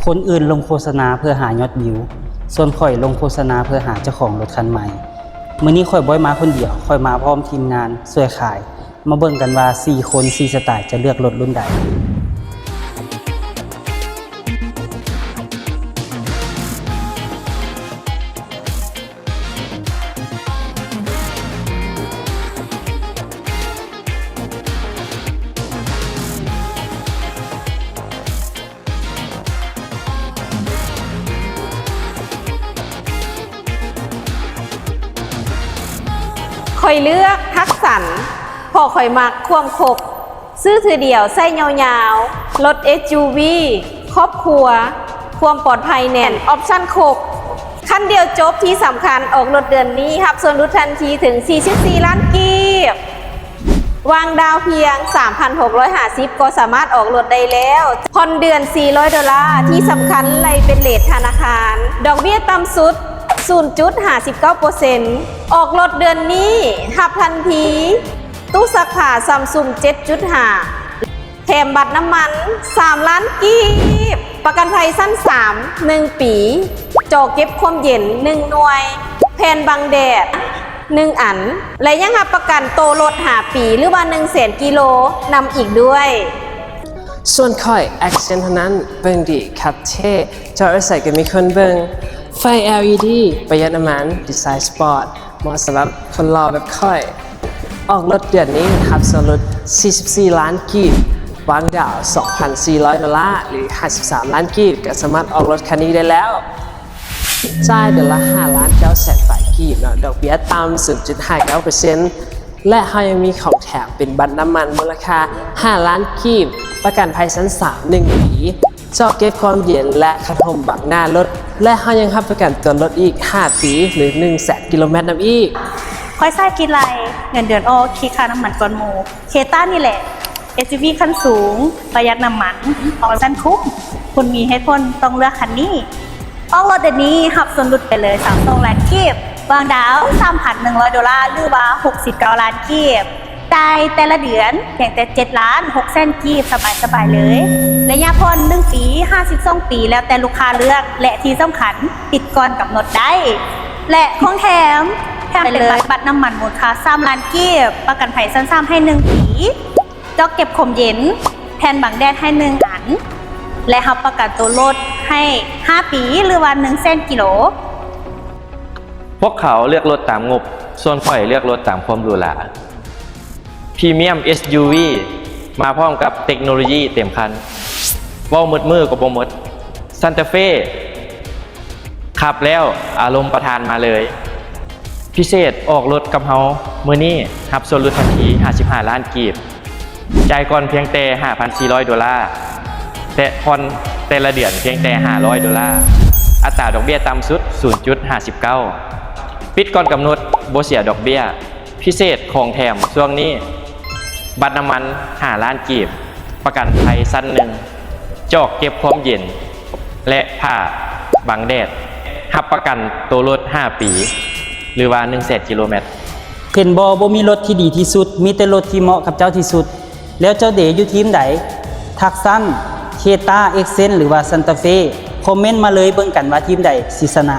ຄົນອື່ນລົງໂຄສະນາເພື່ອຫາຍອດວິວ, ສ່ວນຂ້ອຍລົງໂຄສະນາເພື່ອຫາເຈົ້າຂອງລົດຄັນໃໝ່. ມື້ນີ້ຂ້ອຍບໍ່ໄດ້ມາຄົນດຽວ, ຂ້ອຍມາພ້ອມທີມງານຊ່ວຍຂາຍ. ມາເບິ່ງກັນວ່າສີ່ຄົນສີ່ສະໄຕຈະເລືອກລົດລຸ້ນໃດ. ຂ້ອຍເລືອກທັກສັນ ເພາະຂ້ອຍມັກຄວາມຄົບ. ຊື້ເທື່ອດຽວໃຊ້ຍາວໆ, ລົດ ເອສຢູວີ ຄອບຄົວ, ຄວາມປອດໄພແໜ້ນ, ອອບຊັນຄົບ, ຄັນດຽວຈົບ. ທີ່ສຳຄັນ ອອກລົດເດືອນນີ້ ຮັບສ່ວນຫຼຸດທັນທີເຖິງສີ່ສິບສີ່ລ້ານກີບ. ວາງດາວພຽງສາມພັນຫົກຮ້ອຍຫ້າສິບ ກໍສາມາດອອກລົດໄດ້ແລ້ວ, ຜ່ອນເດືອນສີ່ຮ້ອຍໂດລາ. ທີ່ສຳຄັນ ໄລ່ເປັນເຣດທະນາຄານ, ດອກເບ້ຍຕ່ຳສຸດສູນຈຸດຫ້າສິບເກົ້າເປີເຊັນ. ອອກລົດເດືອນນີ້ ຮັບທັນທີ ຕູ້ຊັກຜ້າຊຳຊຸງເຈັດຈຸດຫ້າ ແຖມບັດນ້ຳມັນສາມລ້ານກີບ, ປະກັນໄພຊັ້ນສາມ ໜຶ່ງປີ, ຈໍເກັບຄວາມເຢັນໜຶ່ງໜ່ວຍ, ແຜ່ນບັງແດດໜຶ່ງອັນ ແລະ ຍັງຮັບປະກັນໂຕລົດຫ້າປີ ຫຼືວ່າໜຶ່ງແສນກິໂລນຳອີກດ້ວຍ. ສ່ວນຂ້ອຍ ແອັກເຊັນເທົ່ານັ້ນ, ເບິ່ງດີ, ຂັບເທ່, ຈອດໄວ້ໃສກໍມີຄົນເບິ່ງ, ໄຟ ແອລອີດີ ປະຢັດນ້ຳມັນ, ດີໄຊສະປອດ, ເໝາະສຳລັບຄົນຫຼໍ່ແບບຂ້ອຍ. ອອກລົດເດືອນນີ້ ຮັບສ່ວນຫຼຸດສີ່ສິບສີ່ລ້ານກີບ, ວາງດາວສອງພັນສີ່ຮ້ອຍໂດລາ ຫຼື ຫ້າສິບສາມລ້ານກີບ ກໍສາມາດອອກລົດຄັນນີ້ໄດ້ແລ້ວ. ຈ່າຍເດືອນລະຫ້າລ້ານເກົ້າແສນປາຍກີບເນາະ, ດອກເບ້ຍຕ່ຳສູນຈຸດຫ້າເກົ້າເປີເຊັນ ແລະ ເຮົາຍັງມີຂອງແຖມເປັນບັດນ້ຳມັນມູນລະຄ່າຫ້າລ້ານກີບ, ປະກັນໄພຊັ້ນສາມໜຶ່ງປີ, ເຈາະເກັບຄວາມເຢັນ ແລະ ຄັດຮົ່ມບັງໜ້າລົດ ແລະ ເຮົາຍັງຮັບປະກັນຕົວລົດອີກຫ້າປີ ຫຼື ໜຶ່ງແສນກິໂລແມັດນຳອີກ. ຂ້ອຍໃຊ້ຄິດໄລ່ເງິນເດືອນອອກ ຄິດຄ່ານ້ຳມັນກ່ອນໝູ່. ເຄຕານີ້ແຫຼະ ເອສຢູວີຄັນສູງ, ປະຢັດນ້ຳມັນ, ອອບຊັນຄຸ້ມ, ຄຸນມີເຫດຜົນຕ້ອງເລືອກຄັນນີ້. ອອກລົດດຽວນີ້ ຮັບສ່ວນຫຼຸດໄປເລີຍສາມສອງລ້ານກີບ, ວາງດາວສາມພັນໜຶ່ງຮ້ອຍໂດລາ ຫຼືວ່າຫົກສິບເກົ້າລ້ານກີບ. ຈ່າຍແຕ່ລະເດືອນພຽງແຕ່ເຈັດລ້ານຫົກແສນກີບ ສະບາຍໆເລີຍ. ໄລຍະຜ່ອນໜຶ່ງປີ, ຫ້າສິບສອງປີ ແລ້ວແຕ່ລູກຄ້າເລືອກ ແລະ ທີ່ສຳຄັນ ປິດກ່ອນກຳນົດໄດ້ ແລະ ຂອງແຖມ ແຖມໄປເລີຍບັດນ້ຳມັນມູນຄ່າສາມລ້ານກີບ, ປະກັນໄພຊັ້ນສາມໃຫ້ໜຶ່ງປີ, ຈອກເກັບຄວາມເຢັນ, ແຜ່ນບັງແດດໃຫ້ໜຶ່ງອັນ ແລະ ຮັບປະກັນໂຕລົດໃຫ້ຫ້າປີ ຫຼືວ່າໜຶ່ງແສນກິໂລ. ພວກເຂົາເລືອກລົດຕາມງົບ, ສ່ວນຂ້ອຍເລືອກລົດຕາມຄວາມຫຼູຫຼາ. ພຣີມຽມ ເອສຢູວີ ມາພ້ອມກັບເຕັກໂນໂລຢີເຕັມຄັນ, ເວົ້າໝົດມື້ກໍບໍ່ໝົດ. ຊານຕາເຟ ຂັບແລ້ວອາລົມປະທານມາເລີຍ. ພິເສດ ອອກລົດກັບເຮົາມື້ນີ້ ຮັບສ່ວນຫຼຸດທັນທີຫ້າສິບຫ້າລ້ານກີບ, ຈ່າຍກ່ອນພຽງແຕ່ຫ້າພັນສີ່ຮ້ອຍໂດລາ ແລະ ຜ່ອນແຕ່ລະເດືອນພຽງແຕ່ຫ້າຮ້ອຍໂດລາ, ອັດຕາດອກເບ້ຍຕ່ຳສຸດສູນຈຸດຫ້າສິບເກົ້າ, ປິດກ່ອນກຳນົດ ບໍ່ເສຍດອກເບ້ຍ. ພິເສດ ຂອງແຖມຊ່ວງນີ້ ບັດນ້ຳມັນຫ້າລ້ານກີບ, ປະກັນໄພຊັ້ນໜຶ່ງ, ຈອກເກັບຄວາມເຢັນ ແລະ ຜ້າບັງແດດ, ຮັບປະກັນໂຕລົດຫ້າປີ ຫຼືວ່າໜຶ່ງແສນກິໂລແມັດ. ເຫັນບໍ່? ບໍ່ມີລົດທີ່ດີທີ່ສຸດ, ມີແຕ່ລົດທີ່ເໝາະກັບເຈົ້າທີ່ສຸດ. ແລ້ວເຈົ້າເດ ຢູ່ທີມໃດ? ທັກສັນ, ເຄຕາ, ເອັກເຊັນ ຫຼືວ່າ ຊານຕາເຟ? ຄອມເມັນມາເລີຍ, ເບິ່ງກັນວ່າທີມໃດຊິຊະນະ.